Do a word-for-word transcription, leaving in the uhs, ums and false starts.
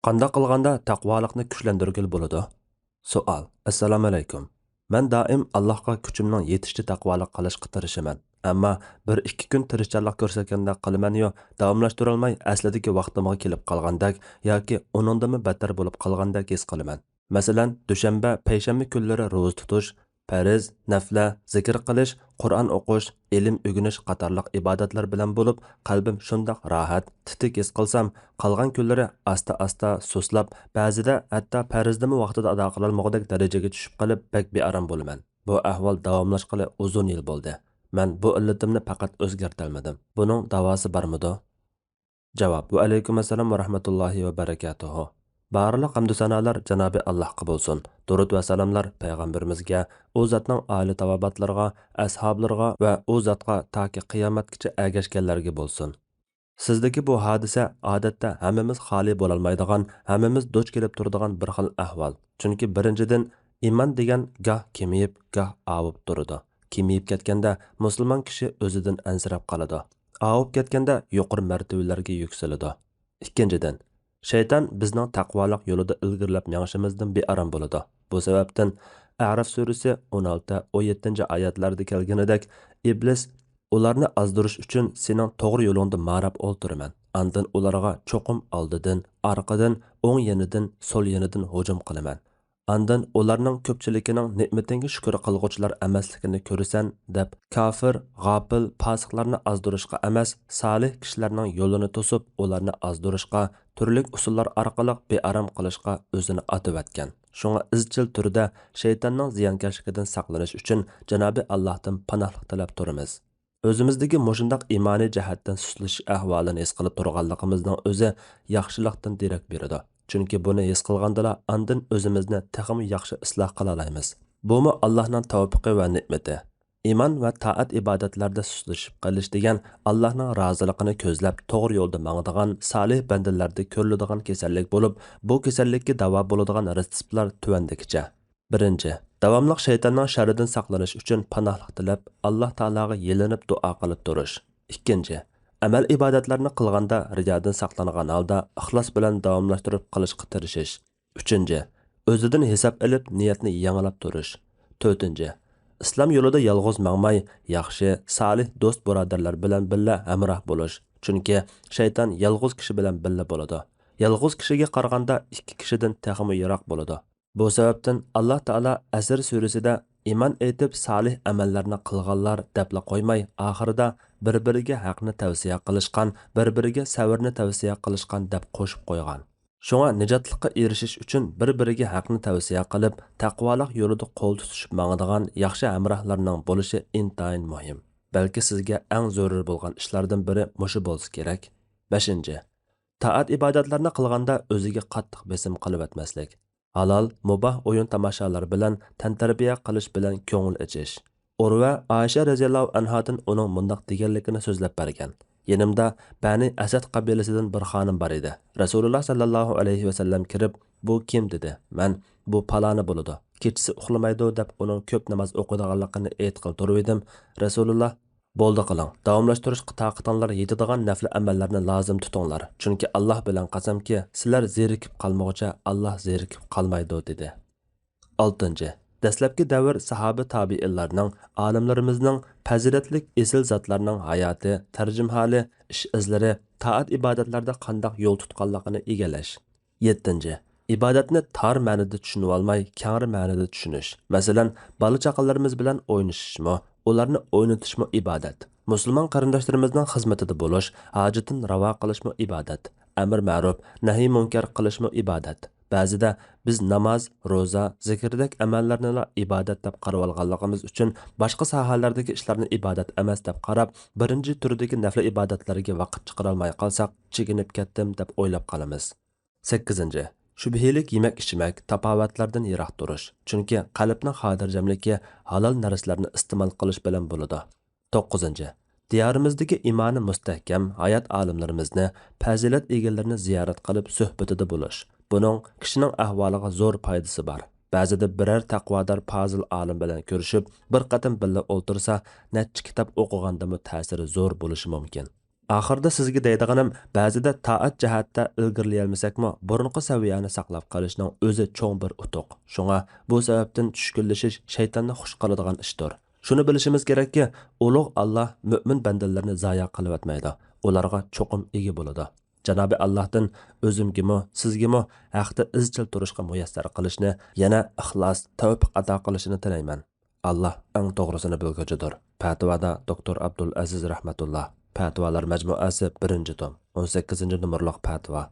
قانداق قىلغاندا تەقۋالىقنى كۈچلەندۈرگىلى بولىدۇ؟ سوئال. ئەسسالامۇئەلەيكۇم. مەن دائىم ئاللاھقا كۈچۈمنىڭ يېتىشىچە تەقۋالىق قىلىشقا تىرىشىمەن. ئەمما بىر ئىككى كۈن تىرىشچانلىق كۆرسەتكەندەك قىلىمەنيۇ، داۋاملاشتۇرالماي ئەسلىدىكى ۋاقتىمغا كېلىپ قالغاندەك ياكى ئۇنىڭدىنمۇ بەتتەر بولۇپ قالغاندەك ھېس قىلىمەن. مەسىلەن، دۈشەنبە، پەيشەنبە كۈنلىرى روزا تۇتۇش، پەرز، نەپلە، زىكىر قىلىش، قۇرئان ئوقۇش، ئىلىم ئۆگىنىش قاتارلىق ئىبادەتلەر بىلەن بولۇپ، قەلبىم شۇنداق راھەت، تېتىك ھېس قىلسام، قالغان كۈنلىرى ئاستا-ئاستا سۇسلاپ، بەزىدە ھەتتا پەرزنىمۇ ۋاقتىدا ئادا قىلالمىغۇدەك دەرىجىگە چۈشۈپ قېلىپ، بەك بىئارام بولىمەن. بۇ ئەھۋال داۋاملاشقىلى ئۇزۇن يىل بولدى. مەن بۇ ئىللىتىمنى پەقەت ئۆزگەرتەلمىدىم. بۇنىڭ داۋاسى بارمىدۇ؟ جاۋاب. ۋەئەلەيكۇم ئەسسالام ۋە رەھمەتۇللاھى ۋە بەرەكاتۇھۇ. بارلىق ھەمدۇ سانالار جانابى ئاللاھقا بولسۇن. دۇرۇد ۋە سالاملار پەيغەمبىرىمىزگە، ئۇ زاتنىڭ ئائىلە تاۋابىئاتلىرىغا، ئەسھابلىرىغا ۋە ئۇ زاتقا تاكى قىيامەتكىچە ئەگەشكەنلەرگە بولسۇن. سىزدىكى بۇ ھادىسە ئادەتتە ھەممىمىز خالىي بولالمايدىغان، ھەممىمىز دۇچ كېلىپ تۇرىدىغان بىر خىل ئەھۋال. چۈنكى بىرىنچىدىن، ئىمان دېگەن گاھ كېمىيىپ، گاھ ئاۋۇپ تۇرىدۇ. كېمىيىپ كەتكەندە مۇسۇلمان كىشى ئۆزىدىن ئەنسىرەپ قالىدۇ. ئاۋۇپ كەتكەندە يۇقىرى مەرتىۋىلەرگە يۈكسىلىدۇ. ئىككىنچىدىن، شەيتان بىزنىڭ تەقۋالىق يولىدا ئىلگىرىلەپ مېڭىشىمىزدىن بىئارام بولىدۇ. بۇ سەۋەبتىن ئەراف سۈرىسى ئون ئالتە، ئون يەتتىنچى ئايەتلەردە كەلگىنىدەك، ئىبلىس، ئۇلارنى ئازدۇرۇش ئۈچۈن سېنىڭ توغرا يولۇڭدا ماراپ ئولتۇرىمەن. ئاندىن ئۇلارغا چوقۇم ئالدىدىن، ئارقىدىن، ئوڭ يېنىدىن، سول يېنىدىن ھۇجۇم قىلىمەن. ئاندىن ئۇلارنىڭ كۆپچىلىكىنىڭ نېمىتىڭگە شۈكۈر قىلغۇچىلار ئەمەسلىكىنى كۆرىسەن، دەپ، كاپىر، غاپىل، پاسىقلارنى ئازدۇرۇشقا ئەمەس، سالىھ كىشىلەرنىڭ يولىنى توسۇپ، ئۇلارنى ئازدۇرۇشقا، تۈرلۈك ئۇسۇللار ئارقىلىق بىئارام قىلىشقا ئۆزىنى ئاتىۋەتكەن. شۇڭا ئىزچىل تۈردە شەيتاننىڭ زىيانكەشلىكىدىن ساقلىنىش ئۈچۈن جانابى ئاللاھتىن پاناھلىق تىلەپ تۇرىمىز. ئۆزىمىزدىكى مۇشۇنداق ئىمانىي جەھەتتىن سۇسلىشىش ئەھۋالىنى ھېس قىلىپ تۇرغانلىقىمىزنىڭ ئۆزى ياخشىلىقتىن دېرەك بېرىدۇ. چۈنكى بۇنى ھېس قىلغاندىلا ئاندىن ئۆزىمىزنى تېخىمۇ ياخشى ئىسلاھ قىلالايمىز. بۇمۇ ئاللاھنىڭ تەۋپىقى ۋە نېمىتى. ئىمان ۋە تائەت ئىبادەتلەردە سۇسلىشىپ قېلىش دېگەن ئاللاھنىڭ رازىلىقىنى كۆزلەپ توغرا يولدا ماڭىدىغان سالىھ بەندىلەردە كۆرۈلىدىغان كېسەللىك بولۇپ، بۇ كېسەللىككە داۋا بولىدىغان رېتسېپلار تۆۋەندىكىچە. بىرىنچى، داۋاملىق شەيتاننىڭ شەررىدىن ساقلىنىش ئۈچۈن پاناھلىق تىلەپ، ئاللاھ تائالاغا يېلىنىپ دۇئا قىلىپ تۇرۇش. ئىككىنچى، ئەمەل ئىبادەتلەرنى قىلغاندا رىيادىن ساقلانغان ھالدا ئىخلاس بىلەن داۋاملاشتۇرۇپ قىلىشقا تىرىشىش. ئۈچىنچى، ئۆزىدىن ھېساب ئېلىپ نىيەتنى يېڭىلاپ تۇرۇش. تۆتىنچى، ئىسلام يولىدا يالغۇز ماڭماي، ياخشى، سالىھ دوست بۇرادەرلەر بىلەن بىللە ھەمراھ بولۇش. چۈنكى شەيتان يالغۇز كىشى بىلەن بىللە بولىدۇ. يالغۇز كىشىگە قارىغاندا ئىككى كىشىدىن تېخىمۇ يىراق بولىدۇ. بۇ سەۋەبتىن ئاللاھ تائالا ئەسىر سۈرىسىدە ئىمان ئېيتىپ سالىھ ئەمەللەرنى قىلغانلار دەپلا قويماي، ئاخىرىدا بىر-بىرىگە ھەقنى تەۋسىيە قىلىشقان، بىر-بىرىگە سەۋرنى تەۋسىيە قىلىشقان دەپ قوشۇپ قويغان. شۇڭا نىجاتلىققا ئېرىشىش ئۈچۈن بىر-بىرىگە ھەقنى تەۋسىيە قىلىپ، تەقۋالىق يولىدا قول تۇتۇشۇپ ماڭىدىغان ياخشى ھەمراھلارنىڭ بولۇشى ئىنتايىن مۇھىم. بەلكى سىزگە ئەڭ زۆرۈر بولغان ئىشلاردىن بىرى مۇشۇ بولسا كېرەك. بەشىنچى، تائەت ئىبادەتلەرنى قىلغاندا ئۆزىگە قاتتىق بېسىم قىلىۋەتمەسلىك. ھالال، مۇباھ ئويۇن تاماشالار بىلەن تەنتەربىيە قىلىش بىلەن كۆڭۈل ئېچىش. ئۇرۋە ئائىشە رەزىياللاھۇ ئەنھادىن ئۇنىڭ مۇنداق دېگەنلىكىنى سۆزلەپ بەرگەن: يېنىمدا بەنى ئەسەد قەبىلىسىدىن بىر خانىم بار ئىدى. رەسۇلۇللا ساللاللاھۇ ئەلەيھى ۋەسەللەم كىرىپ، بۇ كىم؟ دېدى. مەن، بۇ پالانى بولىدۇ، كېچىسى ئۇخلىمايدۇ دەپ ئۇنىڭ كۆپ ناماز ئوقۇيدىغانلىقىنى ئېيتقىلى تۇرۇۋىدىم. رەسۇلۇللا، بولدى قىلىڭ، داۋاملاشتۇرۇشقا تاقىتىڭلار يېتىدىغان نەپلى ئەمەللەرنى لازىم تۇتۇڭلار، چۈنكى ئاللاھ بىلەن قەسەمكى، سىلەر زېرىكىپ قالمىغۇچە ئاللاھ زېرىكىپ قالمايدۇ، دېدى. ئالتىنچى، دەسلەپكى دەۋر ساھابە تابىئىنلارنىڭ، ئالىملىرىمىزنىڭ، پەزىلەتلىك ئېسىل زاتلارنىڭ ھاياتى، تەرجىمىھالى، ئىش ئىزلىرى، تائەت ئىبادەتلەردە قانداق يول تۇتقانلىقىنى ئىگىلەش. يەتتىنچى، ئىبادەتنى تار مەنىدە چۈشىنىۋالماي، كەڭرى مەنىدە چۈشىنىش. مەسىلەن، بالا-چاقىلىرىمىز بىلەن ئوينىشىشمۇ، ئۇلارنى ئوينىتىشمۇ ئىبادەت. مۇسۇلمان قېرىنداشلىرىمىزنىڭ خىزمىتىدە بولۇش، ھاجىتىنى راۋا قىلىشمۇ ئىبادەت. ئەمر مەرۇپ، نەھيى مۇنكەر قىلىشمۇ ئىبادەت. بەزىدە بىز ناماز، روزا، زىكىردەك ئەمەللەرنىلا ئىبادەت دەپ قارىۋالغانلىقىمىز ئۈچۈن، باشقا ساھەلەردىكى ئىشلارنى ئىبادەت ئەمەس دەپ قاراپ، بىرىنچى تۈردىكى نەپلى ئىبادەتلەرگە ۋاقىت چىقىرالماي قالساق، چېكىنىپ كەتتىم دەپ ئويلاپ قالىمىز. سەككىزىنچى، شۈبھىلىك يېمەك-ئىچمەك، تاپاۋەتلەردىن يىراق تۇرۇش. چۈنكى قەلبنىڭ خاتىرجەملىكى ھالال نەرسىلەرنى ئىستېمال قىلىش بىلەن بولىدۇ. توققۇزىنچى، دىيارىمىزدىكى ئىمانى مۇستەھكەم ھايات ئالىملىرىمىزنى، پەزىلەت ئىگىلىرىنى زىيارەت قىلىپ سۆھبىتىدە بولۇش. بۇنىڭ كىشىنىڭ ئەھۋالىغا زور پايدىسى بار. بەزىدە بىرەر تەقۋادار پازىل ئالىم بىلەن كۆرۈشۈپ، بىر قېتىم بىللە ئولتۇرسا، نەچچە كىتاب ئوقۇغاندىمۇ تەسىرى زور بولۇشى مۇمكىن. ئاخىرىدا سىزگە دەيدىغىنىم، بەزىدە تائەت جەھەتتە ئىلگىرىلىيەلمىسەكمۇ، بۇرۇنقى سەۋىيەنى ساقلاپ قېلىشنىڭ ئۆزى چوڭ بىر ئۇتۇق. شۇڭا بۇ سەۋەبتىن چۈشكۈنلىشىش شەيتاننى خۇش قىلىدىغان ئىشتۇر. شۇنى بىلىشىمىز كېرەككى، ئۇلۇغ ئاللا مۆمىن بەندىلىرىنى زايە قىلىۋەتمەيدۇ، ئۇلارغا چوقۇم ئىگە بولىدۇ. جانابى ئاللاھتىن ئۆزۈمگىمۇ، سىزگىمۇ ھەقتە ئىزچىل تۇرۇشقا مۇيەسسەر قىلىشنى، يەنە ئىخلاس، تەۋپىق ئاتا قىلىشىنى تىلەيمەن. ئاللا ئەڭ توغرىسىنى بىلگۈچىدۇر. پەتىۋادا دوكتور ئابدۇل ئەزىز رەھمەتۇللا، پەتىۋالار مەجمۇئەسى، بىرىنچى توم، ئون سەككىزىنچى نومۇرلۇق پەتىۋا.